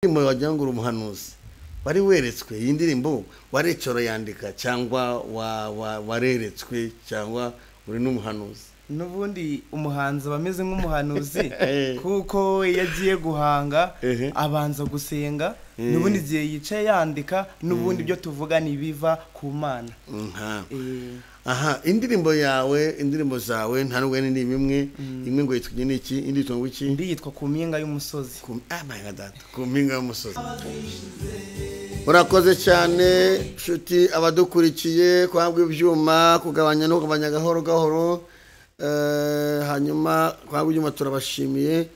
Indirimbo wagira ngo uri umuhanuzi, wari weretswe iyi ndirimbo, warecoro yandika cyangwa wareretswe cyangwa uri n'umuhanuzi? N'ubundi umuhanzi aba ameze nk'umuhanuzi kuko iyo agiye guhanga abanza gusenga, n'ubundi igihe yicaye yandika, n'ubundi ibyo tuvuga ntibiva ku Mana. Aha, indirimbo yawe, indirimbo zawe nta nubwo ni imwe, imwe ngo yitwa iki, indi yitwa ngo iki? Indi yitwa Ku mpinga y'umusozi. Ku mpinga y'umusozi. Urakoze cyane nshuti abadukurikiye, kwabwa ibyuma, kugabanya no kugabanya gahoro gahoro. Hanyuma kwabwa ibyuma turabashimiye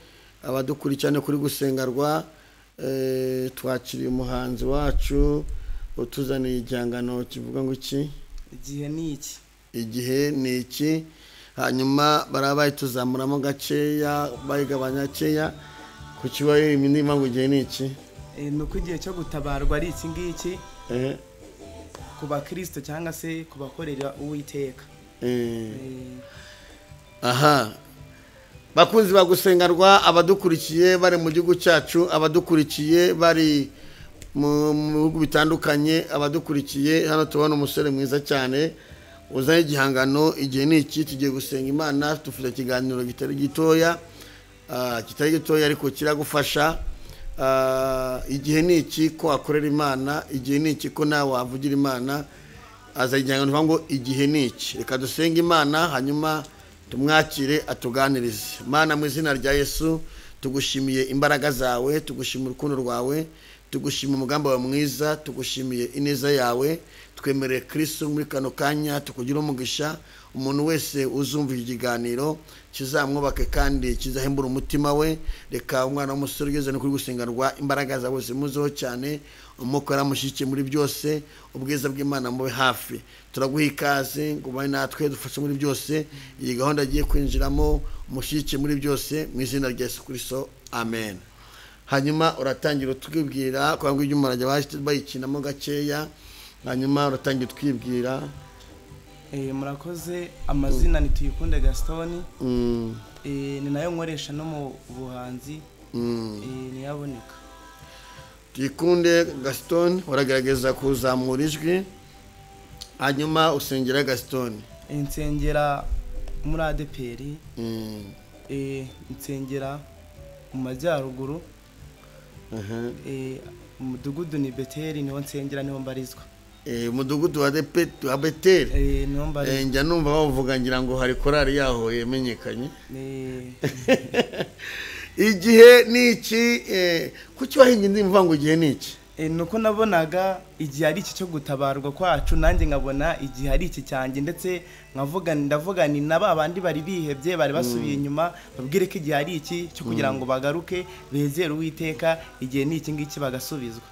abadukurikirana kuri Gusengerwa. Twakiriye umuhanzi wacu utuzaniye igihangano kivuga ngo iki? Igihe ni iki. Igihe ni iki. Hanyuma barabaye tuzamuramo gakeya, bayigabanya gakeya ku kibaye iminima ngo igihe ni iki. Nuko igihe cyo gutabarwa ari iki ngiki ku bakristo cyangwa se ku bakorera Uwiteka. Aha, bakunzi ba Gusengerwa, abadukurikiye bari mu gihugu cyacu, abadukurikiye bari mu bihugu bitandukanye, abadukurikiye hano tubona umusore mwiza cyane uzanye igihangano igihe ni iki. Tugiye gusenga Imana, dufite ikiganiro kitari gitoya, kitari gitoya ariko kiragufasha. Igihe ni iki ko akorera Imana, igihe ni iki ko nawe wavugira Imana. Aza igihangano ngo igihe ni iki. Reka dusenge Imana hanyuma tumwakire atuganirize. Mana, mu izina rya Yesu tugushimiye imbaraga zawe, tugushimiye urukundo rwawe, tugushimiye umugambi wawe mwiza, tugushimiye ineza yawe. Twemereye Kristo muri kano kanya tukugira umugisha. Umuntu wese uzumva iki kiganiro kizamwubake kandi kizahembura umutima we. Reka umwana w'umusore ugeze no kuri Gusengerwa, imbaraga zawe zimuzeho cyane, umwuka aramushyike muri byose, ubwiza bw'Imana mube hafi. Turaguha ikaze ngo ube natwe, dufashe muri byose. Iyi gahunda agiye kwinjiramo umushyike muri byose, mu izina rya Yesu Kristo, amen. Hanyuma uratangira utwibwira, kwa ngo ibyuma barajya bayikinamo gakeya. Hanyuma uratangira utwibwira. Murakoze. Amazina ni Tuyikunde Gaston. Ni nayo nkoresha no mu buhanzi. Niyaboneka. Tuyikunde Gaston, uragerageza kuzamura ijwi. Hanyuma usengera Gaston? Nsengera muri ADPR. Nsengera mu majyaruguru. Umudugudu ni Beteri, niho nsengera, niho mbarizwa. Umudugudu wa Beteri. Niho mbarizwa. Njya numva bavuga ngira ngo hari korari yaho yamenyekanye. Igihe ni iki? Kuki wahinga indirimbo ngo igihe ni iki? Nuko nabonaga igihe ari iki cyo gutabarwa kwacu, nanjye nkabona igihe ari iki cyanjye, ndetse nkavuga ndavuga ni na babandi bari bihebye bari basubiye inyuma, babwire ko igihe ari iki cyo kugira ngo bagaruke bezere Uwiteka. Igihe ni iki ngiki bagasubizwa.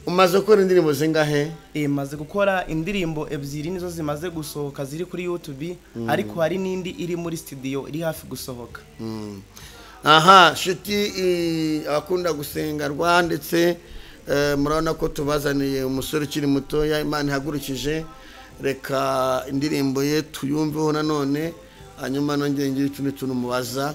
Umaze gukora indirimbo zingahe? Maze gukora indirimbo ebyiri, nizo zimaze gusohoka ziri kuri YouTube, ariko hari n'indi iri muri studio iri hafi gusohoka. Aha, nshuti abakunda Gusengerwa, ndetse murabona ko tubazaniye umusore ukiri mutoya Imana ihagurukije. Reka indirimbo ye tuyumveho nanone, hanyuma nongere ngire utundi tuntu mubaza.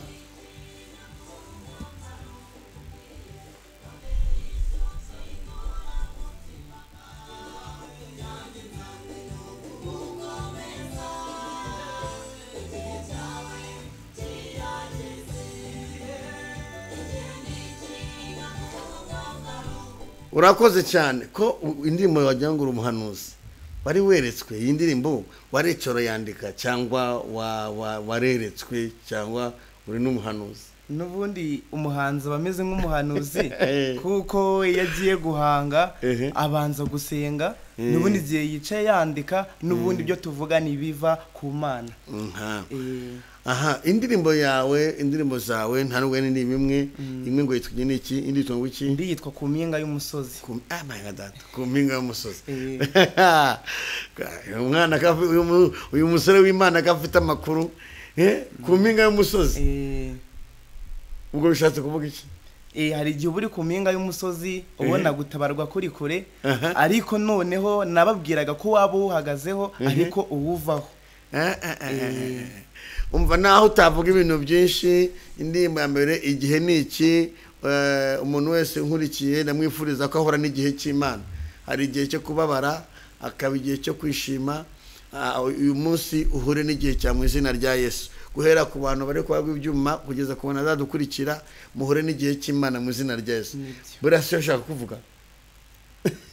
Urakoze cyane ko indirimbo wagira ngo uri umuhanuzi, wari weretswe iyi ndirimbo, warecoro yandika cyangwa wareretswe cyangwa uri n'umuhanuzi? N'ubundi umuhanzi aba ameze nk'umuhanuzi kuko iyo agiye guhanga abanza gusenga, n'ubundi igihe yicaye yandika, n'ubundi ibyo tuvuga ntibiva ku Mana. Aha, indirimbo yawe, indirimbo zawe nta nubwo ni imwe, imwe ngo yitwa iki, indi yitwa ngo iki? Indi yitwa Ku mpinga y'umusozi. Ku mpinga y'umusozi. Umwana uyu musore w'Imana afite amakuru ku mpinga y'umusozi. Ubwo bishatse kuvuga iki? Hari igihe uri ku mpinga y'umusozi ubona gutabarwa kuri kure, ariko noneho nababwiraga ko waba uhagazeho ariko uwuvaho. Umva naho utavuga ibintu byinshi. Indirimbo ya mbere igihe ni iki, Umuntu wese nkurikiye ndamwifuriza ko ahora n'igihe cy'Imana. Hari igihe cyo kubabara, akaba igihe cyo kwishima. Uyu munsi uhure n'igihe cya mu izina rya Yesu. Guhera ku bantu bari kwagwa ibyuma kugeza ku bantu azadukurikira, muhure n'igihe cy'Imana mu izina rya Yesu. Buriya si ushaka kuvuga?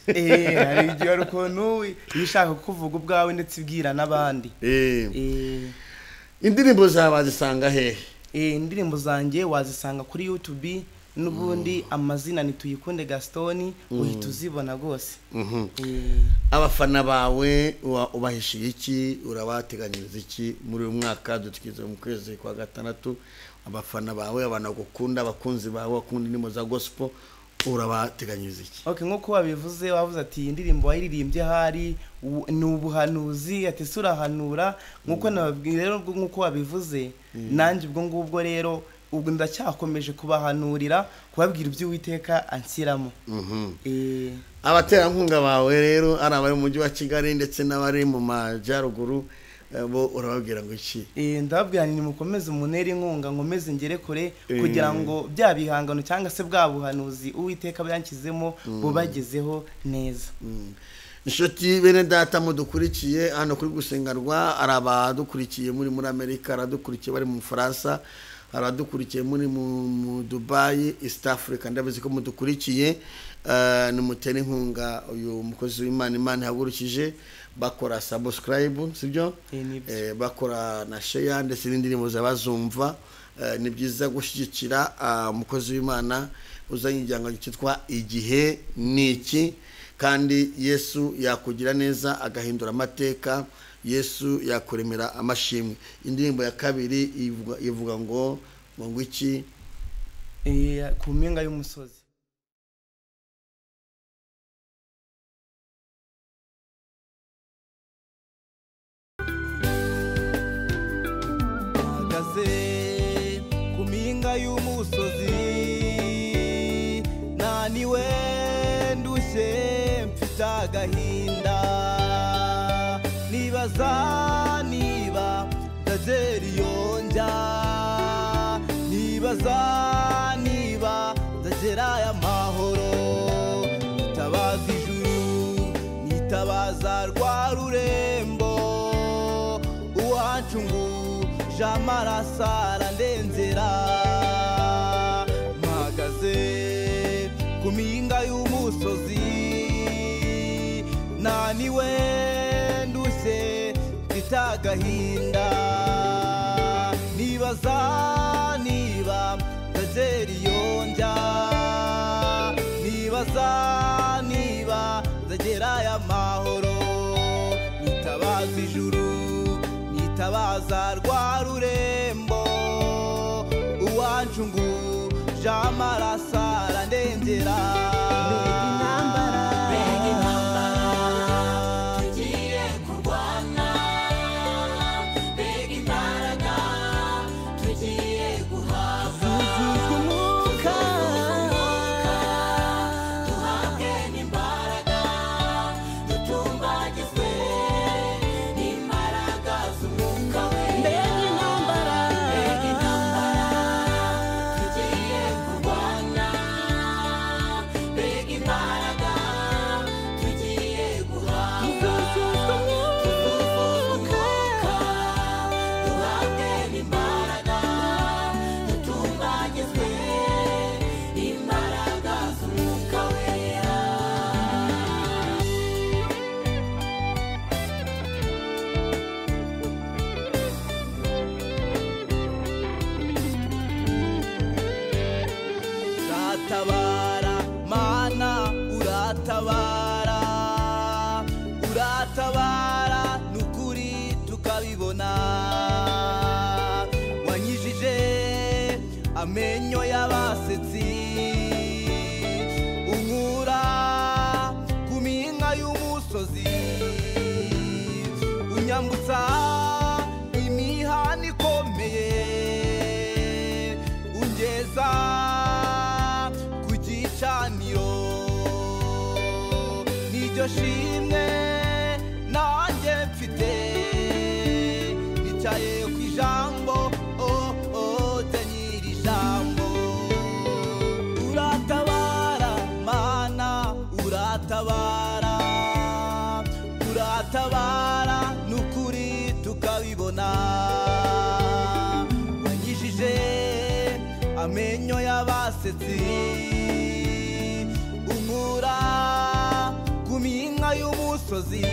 Hari igihe hari ukuntu iyo ushaka kuvuga ubwawe ndetse ibwira n'abandi. Indirimbo zawe wazisanga hehe? Indirimbo zanjye wazisanga kuri YouTube, n'ubundi amazina ni Tuyikunde Gaston, uhita uzibona rwose. Abafana bawe ubahishiye iki? Urabateganyiriza iki muri uyu mwaka dutwize mu kwezi kwa gatandatu? Abafana bawe, abantu bagukunda, abakunzi bawe bakunda indirimbo za gospel, urabateganyiriza iki? Okay, nkuko wabivuze, wavuze ati indirimbo wayiririmbye hari ni ubuhanuzi, ati surahanura. Nkuko nababwiye rero, nkuko wabivuze, nanjye ubwo ngubwo rero ubwo ndacyakomeje kubahanurira, kubabwira ibyo Uwiteka anshyiramo. Abaterankunga bawe rero ari abari mu mujyi wa Kigali ndetse n'abari mu majyaruguru, bo urababwira ngo iki? Ndababwira nti mukomeze umuntere inkunga, nkomeze ngere kure, kugira ngo bya bihangano cyangwa se bwa buhanuzi Uwiteka yanshyizemo bubagezeho neza. Inshuti bene data mudukurikiye hano kuri Gusengerwa, ari abadukurikiye muri Amerika, aradukurikiye bari mu Bufaransa, aradukurikiye muri mu Dubai, East Africa, ndabizi ko mudukurikiye. Nimutere inkunga uyu mukozi w'Imana, Imana ihagurukije, bakora subscribe, sibyo? Bakora na share ndetse n'indirimbo zabazumva. Ni byiza gushyigikira umukozi w'Imana uzanye igihangano cyitwa Igihe ni iki, kandi Yesu yakugira neza agahindura amateka, Yesu yakuremera amashimwe. Indirimbo ya kabiri ivuga ngo iki? Ku mpinga y'umusozi. Mpagaze ku mpinga y'umusozi, naniwe ndushye mfite agahinda, nibaza niba ndagera iyo njya, nibaza niba ndagera aya mahoro. Nitabaza ijuru, nitabaza rwa rurembo, uwancunguje amaraso arandenzera. Mpagaze ku mpinga y'umusozi, naniwe ndushye mfite agahinda, nibaza niba ndagera iyo njya, nibaza niba ndagera aya mahoro. Nitabaza ijuru, nitabaza rwa rurembo, uwancunguje amaraso arandengera. Mbega intambara tugiye kurwana, mbega imbaraga tugiye guhabwa, Zuzuzwa umwuka, duhabwe n'imbaraga, dutumbagizwe n'imbaraga z'umwuka we. Mbega intambara, Mbega intambara tugiye kurwana, mbega imbaraga tugiye guhabwa, Zuzuzwa umwuka, duhabwe n'imbaraga, dutumbagizwe imbaraga z'umwuka wera. Uratabara Mana, uratabara, uratabara nukuri tukabibona. Wanyijije amenyo y'abasetsi, unkura ku mpinga y'umusozi, unyambutsa imihanda ikomeye, ungeza ku gicaniro. Niryo shimwe nanjye mfite, nicaye ku ijambo, oh, oh, nyiri ijambo. y'umusozi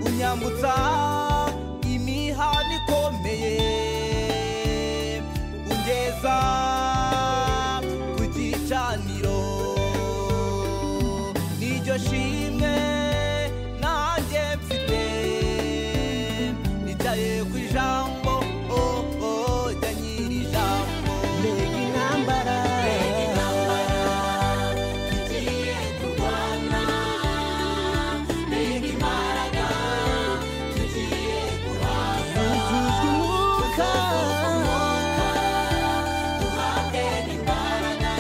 unyambutsa imihanda ikomeye ungeza ku gicaniro niryo shimwe nanjye mfite nitaye ku ijambo oh oh rya nyiri ijambo Mbega intambara Tugiye kurwana mbega imbaraga tugiye guhabwa Tuzuzwa umwuka duhabwe n'imbaraga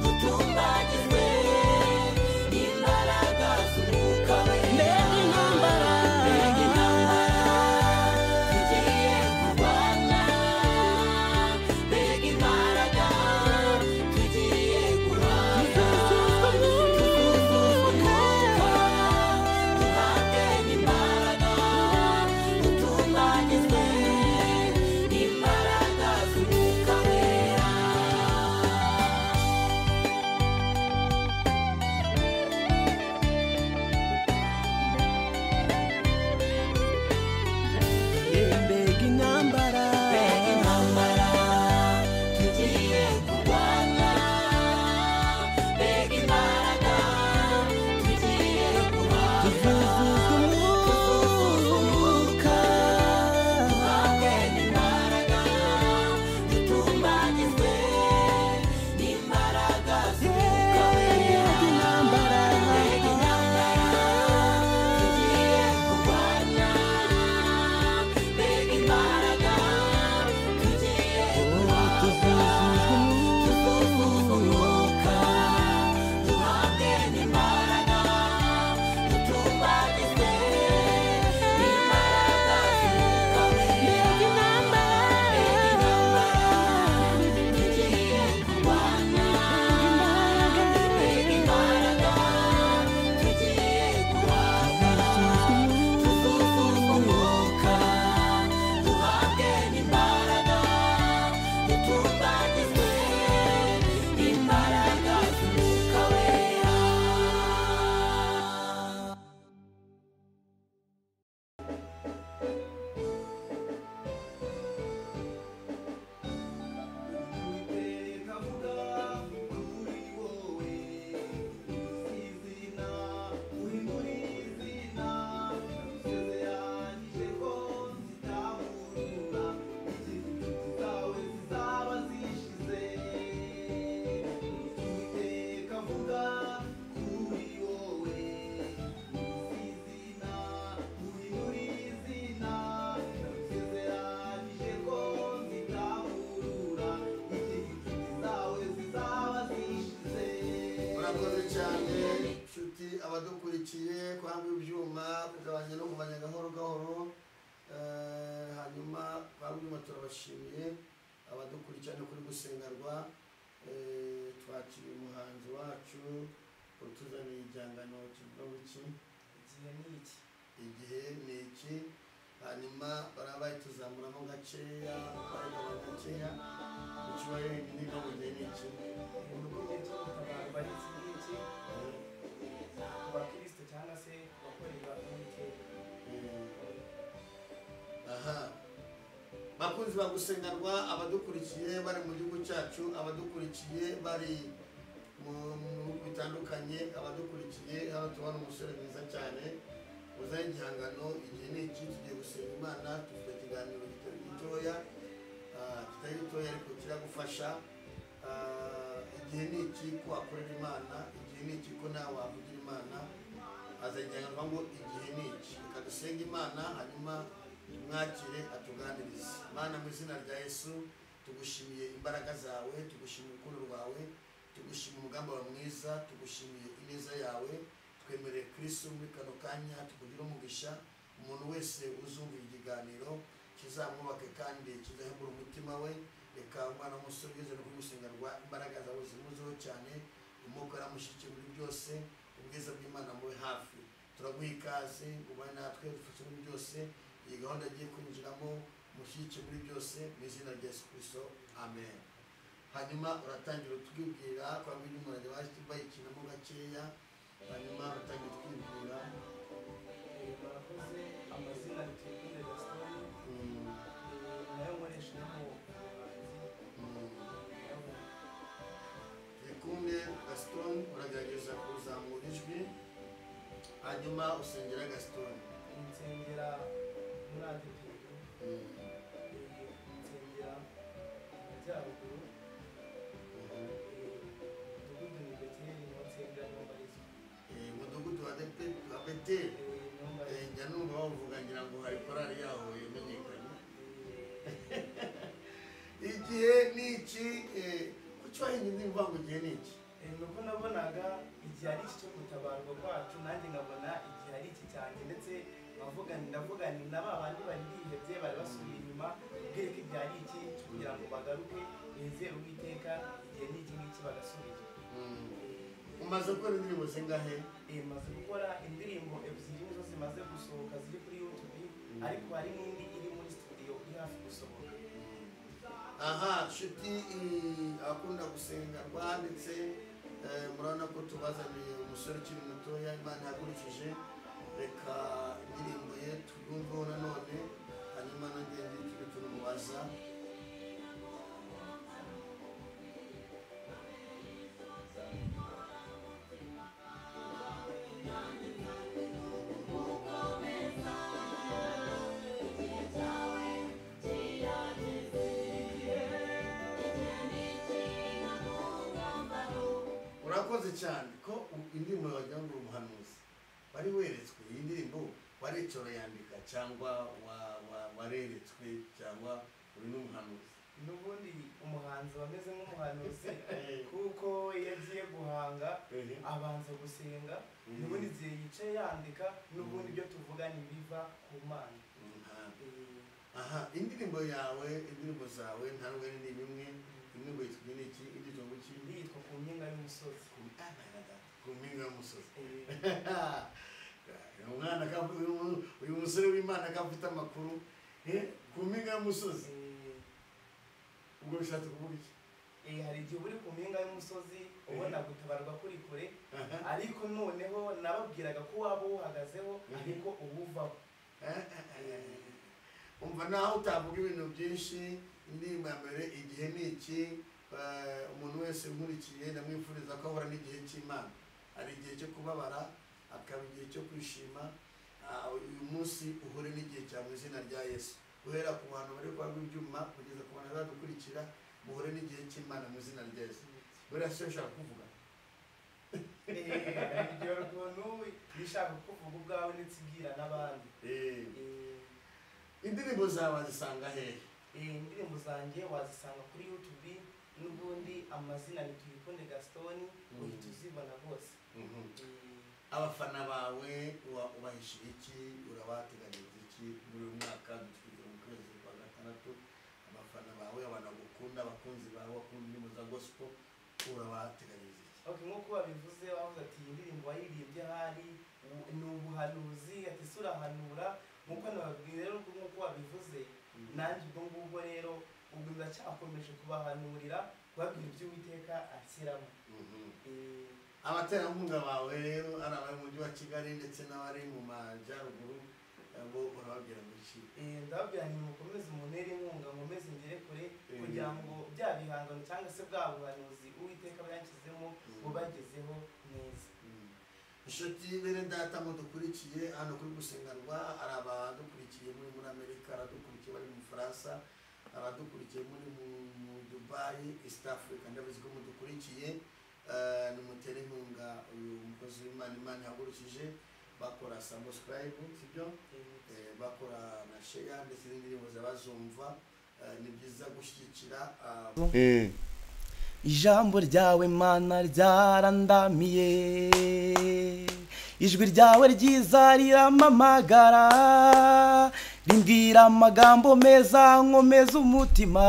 dutumbagizwe n'imbaraga z'umwuka wera Mbega intambara mbega intambara tugiye kurwana mbega imbaraga tugiye guhabwa Tuzuzwa umwuka duhabwe n'imbaraga dutumbagizwe n'imbaraga z'umwuka wera. Mbega intambara Mbega intambara tugiye kurwana mbega imbaraga tugiye guhabwa Tuzuzwa umwuka duhabwe n'imbaraga dutumbagizwe n'imbaraga z'umwuka wera. Mbega intambara Mbega intambara tugiye kurwana mbega imbaraga tugiye guhabwa Tuzuzwa umwuka duhabwe n'imbaraga dutumbagizwe n'imbaraga z'umwuka wera. Mbega intambara Mbega intambara tugiye kurwana mbega imbaraga tugiye guhabwa tuzuzuzwa umwuka duhabwe n'imbaraga dutumbagizwe n'imbaraga z'umwuka wera. Uwiteka avuga kuri wowe izina uhindura izina ndagusezeranyije ko nzitahurura igihe inshuti zawe zizaba zishize. Uwiteka avuga kuri wowe izina uhindura izina ndagusezeranyije ko nzitahurura igihe inshuti zawe zizaba zishize. Murakoze cyane nshuti abadukurikiye kwanga ibyuma kugabanya no kugabanya gahoro gahoro. Hanyuma kwanga ibyuma turabashimiye abadukurikirana kuri gusengerwa. Twakiriye umuhanzi wacu utuzaniye igihangano kivuga ngo iki Igihe ni iki igihe ni iki. Hanyuma baraba bayituzamuramo gakeya bayigabanya gakeya ikibaye niba mu gihe ni iki. Ni igihe cyo gutabarwa ari iki ngiki ku bakristo cyangwa se ku bakorera Uwiteka. Aha bakunzi ba gusengerwa abadukurikiye bari mu gihugu cyacu abadukurikiye bari mu bihugu bitandukanye abadukurikiye hano tubona umusore mwiza cyane uzanye igihangano igihe ni iki tugiye gusenga Imana dufite ikiganiro kitari gitoya kitari gitoya ariko kiragufasha. Igihe ni iki ko wakorera Imana igihe ni iki ko nawe wavugira Imana azanye igihangano ngo igihe ni iki. Reka dusenge Imana hanyuma tumwakire atuganirize. Imana mu izina rya Yesu tugushimiye imbaraga zawe tugushimiye urukundo rwawe tugushimiye umugambi wawe mwiza tugushimiye ineza yawe twemereye Kristo muri kano kanya tukugire umugisha umuntu wese uzumva ikiganiro kizamwubake kandi kizahembura umutima we. Reka umwana w'umusore ugeze no gusengerwa imbaraga zawe zimuzeho cyane umwuka aramushyikira muri byose ubwiza bw'Imana mube hafi. Turaguha ikaze ubane natwe dufashe muri byose iyi gahunda agiye kwinjiramo mushyigikire muri byose mu izina rya Yesu Kristo amen. Hanyuma uratangira utwibwira kwa ngwino umuntu bayikinamo gakeya. Hanyuma utange twibwira. Murakoze. Amazina ni Tuyikunde Gaston, nayo nkoresha no mu buhanzi. Tuyikunde Gaston, uragerageza kuzamura ijwi. Hanyuma usengera Gaston? Nsengera muri ADEPR, nsengera mu majyaruguru, umudugudu ni Beteli, niho nsengera, niho mbarizwa. Umudugudu wa Beteli? Niho mbarizwa. Njya numva bavuga, ngira ngo hari korali yaho yamenyekanye. Igihe ni iki? Kuki wahimbye indirimbo ngo igihe ni iki? Nuko nabonaga igihe ari iki cyo gutabarwa kwacu, nanjye nkabona igihe ari iki cyanjye, ndetse nkavuga ndavuga ni na ba bandi bari bihebye, bari basubiye inyuma, mbwire ko igihe ari iki cyo kugira ngo bagaruke bizere Uwiteka. Igihe ni iki ngiki bagasubizwa. Umaze gukora indirimbo zingahe? Maze gukora indirimbo ebyiri, nizo zimaze gusohoka ziri kuri YouTube, ariko hari n'indi iri muri studio iri hafi gusohoka. Aha nshuti, abakunda gusenga rwanditse, murabona ko tubazaniye umusore ukiri mutoya Imana yahagurukije. Reka indirimbo ye tuyumveho nanone, hanyuma nongere ngire ikindi tuntu mubaza. Igihe cyawe kirageze, igihe ni iki ntabwo. Urakoze cyane. Ko indirimbo wagira ngo uri umuhanuzi, wari weretswe iyi ndirimbo, waretse urayandika, cyangwa wareretswe, cyangwa uri n'umuhanuzi? N'ubundi umuhanzi aba ameze nk'umuhanuzi, kuko iyo agiye guhanga abanza gusenga. N'ubundi igihe yicaye yandika, n'ubundi ibyo tuvuga ntibiva ku Mana. Aha, indirimbo yawe, indirimbo zawe nta nubwo ari indirimbo imwe. Imwe ngo yitwa iki, indi yitwa ngo iki? Indi yitwa Ku Mpinga y'Umusozi. Ku Mpinga y'Umusozi. Eh. Uyu mwana uyu musore w'Imana akaba afite amakuru. Ku Mpinga y'Umusozi, ubwo bishatse kuvuga iki? Hari igihe uba uri ku mpinga y'umusozi ubona gutabarwa kuri kure, ariko noneho nababwiraga ko waba uwuhagazeho ariko uwuvaho. Umva, naho utavuga ibintu byinshi, indirimbo ya mbere igihe ni iki. Umuntu wese nkurikiye ndamwifuriza ko ahura n'igihe cy'Imana. Hari igihe cyo kubabara, hakaba igihe cyo kwishima. Uyu munsi uhure n'igihe cya mu izina rya Yesu. Guhera ku bantu bari kwa ibyuma kugeza ku bantu bazadukurikira, muhure n'igihe cy'Imana mu izina rya Yesu. Buriya se ushaka kuvuga? Hari igihe ukuntu bishaka kuvuga ubwawe ndetse ubwira n'abandi. Indirimbo zawe wazisanga hehe? Indirimbo zanjye wazisanga kuri YouTube, n'ubundi amazina ni Tuyikunde Gaston, uhita uzibona rwose. Abafana bawe ubahishiye iki? Urabateganyiriza iki muri uyu mwaka dutwite, mu kwezi kwa gatandatu? Abafana bawe, abantu bagukunda, abakunzi bawe bakunda indirimbo za gospel, urabateganyiriza iki? Okay, nk'uko babivuze, bavuze ati iyi ndirimbo wayiririmbye ahari ni ubuhanuzi, ati ese urahanura? Nk'uko nababwiye rero, nk'uko wabivuze, nanjye ubwo ngubwo rero ubwo ndacyakomeje kubahanurira, kubabwira ibyo Uwiteka anshyiramo. Abaterankunga bawe rero, ari abari mu mujyi wa Kigali ndetse n'abari mu majyaruguru, bo urababwira ngo iki? Ndababwira nti mukomeze umuntere inkunga, nkomeze ngere kure, kugira ngo bya bihangano cyangwa se bwa buhanuzi Uwiteka aba yanshyizemo bubagezeho neza. Inshuti bene data mudukurikiye hano kuri Gusengerwa, hari abadukurikiye muri Amerika, aradukurikiye bari mu Bufaransa, abadukurikiye muri mu Dubai, East Africa, ndabizi ko mudukurikiye. Nimutere inkunga uyu mukozi w'Imana Imana ihagurukije, bakora subscribe, sibyo? Bakora na share, ndetse n'indirimbo zabazumva. Ni byiza gushyigikira. Ijambo ryawe Mana ryarandamiye, ijwi ryawe ryiza riramamagara, rimbwira amagambo meza nkomeza umutima.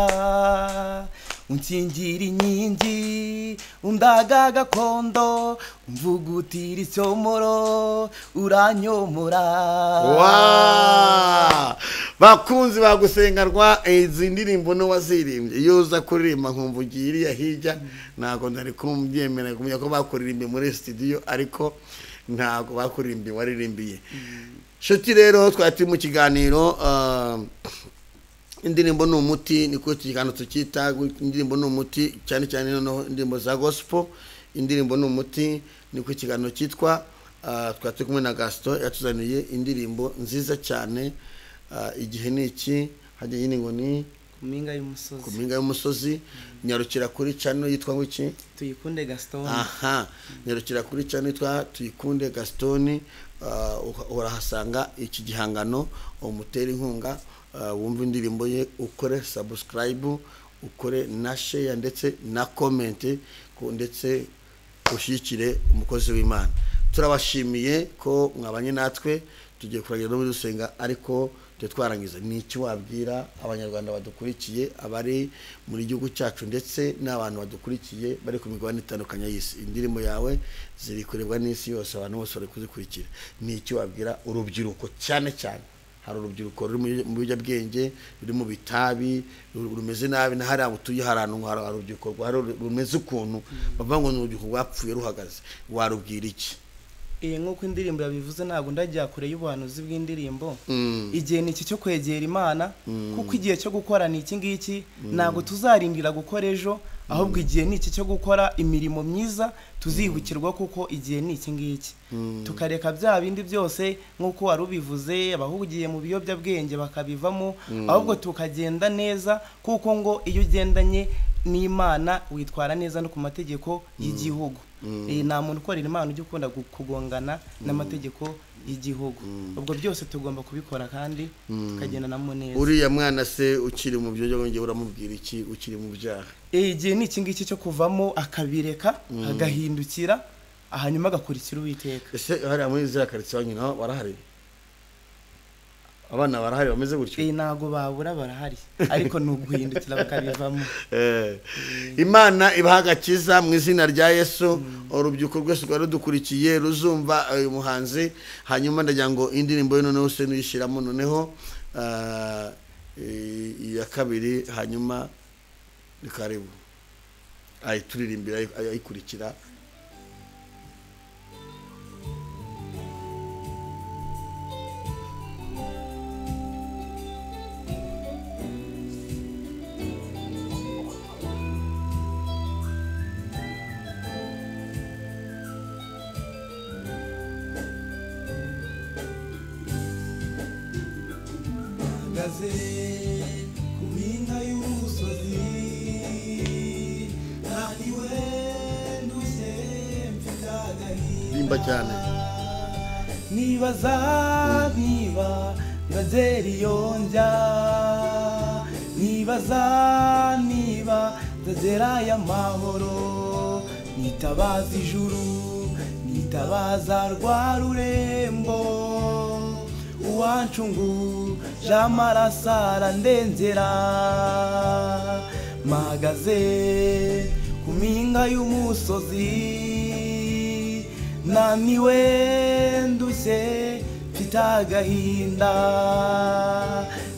Unkingira inkingi undaga gakondo umvugutira icyomoro uranyomora. Wa bakunzi bagusengarwa, izi ndirimbo no wazirimbye iyo uza kuririmba nkumva ugiye iriya hirya, ntabwo ndari kumbyemera kumenya ko bakuririmbiye muri studio, ariko ntabwo bakuririmbiye waririmbiye. Nshuti rero twari turi mu kiganiro indirimbo ni umuti, niko iki kiganiro tukita indirimbo ni umuti, cyane cyane noneho indirimbo za gospel, indirimbo ni umuti niko ikiganiro cyitwa. Twari turi kumwe na Gaston, yatuzaniye indirimbo nziza cyane. Igihe ni iki hajya nyine ngo ni ku mpinga y'umusozi. Ku mpinga y'umusozi. Nyarukira kuri channel yitwa ngo iki? Tuyikunde Gaston. Aha, nyarukira kuri channel yitwa Tuyikunde Gaston, urahasanga iki gihangano, umutera inkunga, wumva indirimbo ye, ukore subscribe, ukore na share ndetse na comment, ndetse ushyigikire umukozi w'Imana. Turabashimiye ko mwabanye natwe, tugiye kuragira no dusenga, ariko tujye twarangiza. Ni iki wabwira abanyarwanda badukurikiye, abari muri gihugu cyacu ndetse n'abantu badukurikiye bari ku migabane itandukanye y'isi? Indirimbo yawe ziri kurebwa n'isi yose, abantu bose bari kuzikurikira. Ni iki wabwira urubyiruko? Cyane cyane hari urubyiruko ruri mu biyobyabwenge, ruri mu bitabi, rumeze nabi, na hariya utuye hari ahantu hari urubyiruko rumeze ukuntu bavuga ngo ni urubyiruko rwapfuye ruhagaze. Warubwira iki? Nk'uko indirimbo yabivuze, ntabwo ndajya kure y'ubuhanuzi bw'indirimbo. Igihe ni iki cyo kwegera Imana, kuko igihe cyo gukora ni iki ngiki, ntabwo tuzarindira gukora ejo, ahubwo igihe ni iki cyo gukora imirimo myiza tuzibukirwa, kuko igihe ni iki ngiki. Tukareka bya bindi byose nk'uko wari ubivuze, abahugiye mu biyobyabwenge bakabivamo, ahubwo tukagenda neza, kuko ngo iyo ugendanye n'Imana witwara neza no ku mategeko y'igihugu. Nta muntu ukorera Imana ujya ukunda kugongana n'amategeko y'igihugu. Ubwo byose tugomba kubikora kandi tukagendanamo neza. Uriya mwana se ukiri mu biyobyabwenge uramubwira iki ukiri mu byaha? Igihe ni iki ngiki cyo kuvamo, akabireka, agahindukira, hanyuma agakurikira Uwiteka. Ese hariya muri ziriya karitsiye nyina barahari? Abana barahari bameze gutyo? Ntabwo babura, barahari, ariko ni uguhindukira bakabivamo. Imana ibaha agakiza mu izina rya Yesu. Urubyiruko rwose rwari rudukurikiye ruzumva uyu muhanzi, hanyuma ndagira ngo indirimbo ye noneho se nuyishyiramo noneho iya kabiri, hanyuma ni karibu ayituririmbira ayikurikira. Ku mpinga y'umusozi naniwe ndushye mfite agahinda, cyane nibaza niba ndagera iyo njya, nibaza niba ndagera aya mahoro, nitabaza ijuru, nitabaza rwa rurembo, uwancungu amaraso arandengera. Mpagaze ku mpinga y'umusozi naniwe ndushye mfite agahinda,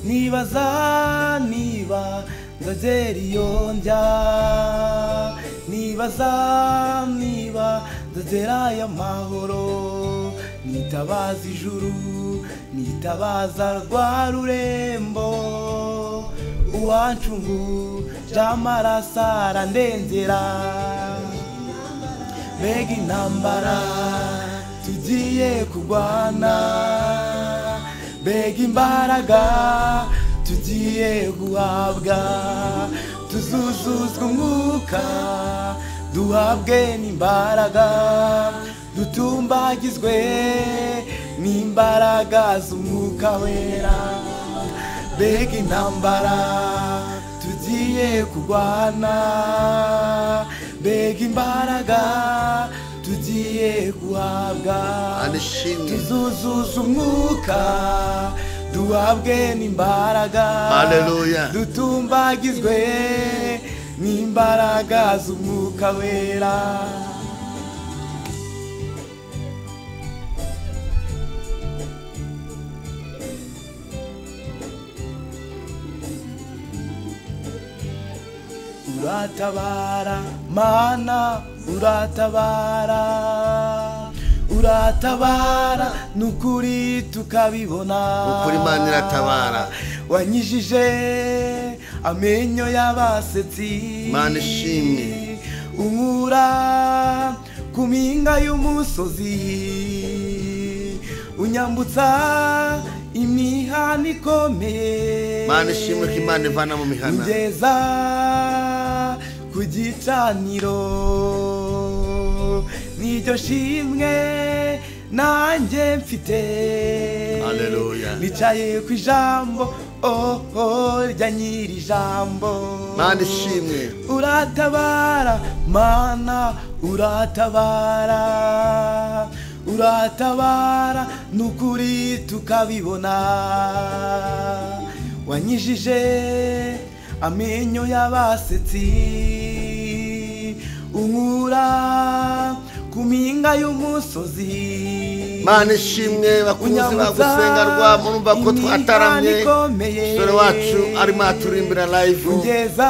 nibaza niba nzagera iyo njya, nibaza niba nzagera aya mahoro, nitabaza ijuru, nitabaza rwa rurembo, uwancungu amaraso arandengera. Mbega intambara tugiye kurwana, mbega imbaraga tugiye guhabwa, tuzuzuzwa umwuka duhabwe n'imbaraga, dutumbagizwe n'imbaraga z'umwuka wera. Mbega intambara tugiye kurwana, mbega imbaraga tugiye guhabwa, tuzuzuza umwuka duhabwe n'imbaraga, Haleluya, dutumbagizwe n'imbaraga z'umwuka wera. Uratabara Mana, uratabara, uratabara nukuri tukabibona. Ukuri Imana iratabara. Wanyijije amenyo y'abasetsi, Imana ishimwe. Unkura ku mpinga y'umusozi, unyambutsa imihana ikomeye. Imana ishimwe ko Imana ivana mu mihana. Ungeza ku gicaniro, niryo shimwe nanjye mfite. Haleluya. Nicaye ku ijambo, oh rya nyiri ijambo. Mana ishimwe. Uratabara Mana, uratabara, uratabara nukuri tukabibona. Wanyijije amenyo y'abasetsi, unkura ku mpinga y'umusozi. Mana ishimwe. Bakunzi bagusenga rwa, murumva ko twataramye. Umusore wacu arimo aturimbira live, ungeza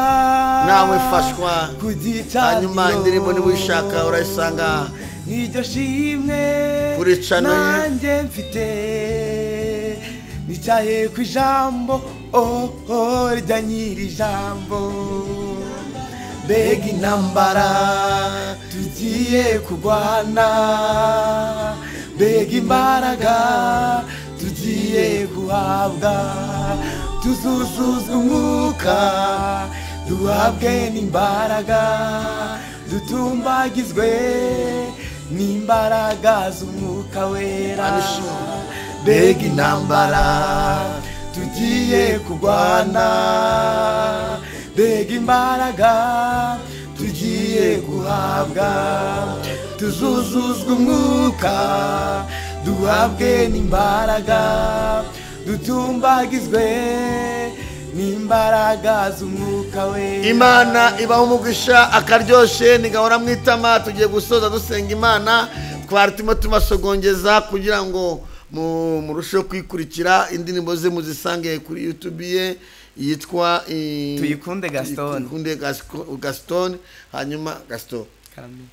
nawe fashwa. ku gicaniro, Hanyuma indirimbo niba uyishaka urayisanga niryo shimwe kuri channel ye. nanjye mfite. Nicaye ku ijambo, oh rya nyiri ijambo. Mbega intambara tugiye kurwana, mbega imbaraga tugiye guhabwa. Tuzuzuzwa umwuka, duhabwe n'imbaraga, dutumbagizwe n'imbaraga z'umwuka wera. Mbega intambara tugiye kurwana, mbega imbaraga tugiye guhabwa. Tuzuzuzwa umwuka, duhabwe n'imbaraga, dutumbagizwe n'imbaraga z'umwuka wera. Imana ibaha umugisha. Akaryoshye ntigahora mu itama. Tugiye gusoza dusenga Imana. Twari turimo tumasogongeza kugira ngo murusheho kwikurikira indirimbo ze, muzisange kuri YouTube ye yitwa Tuyikunde Gaston. Tuyikunde Gaston. Hanyuma Gaston, Karame.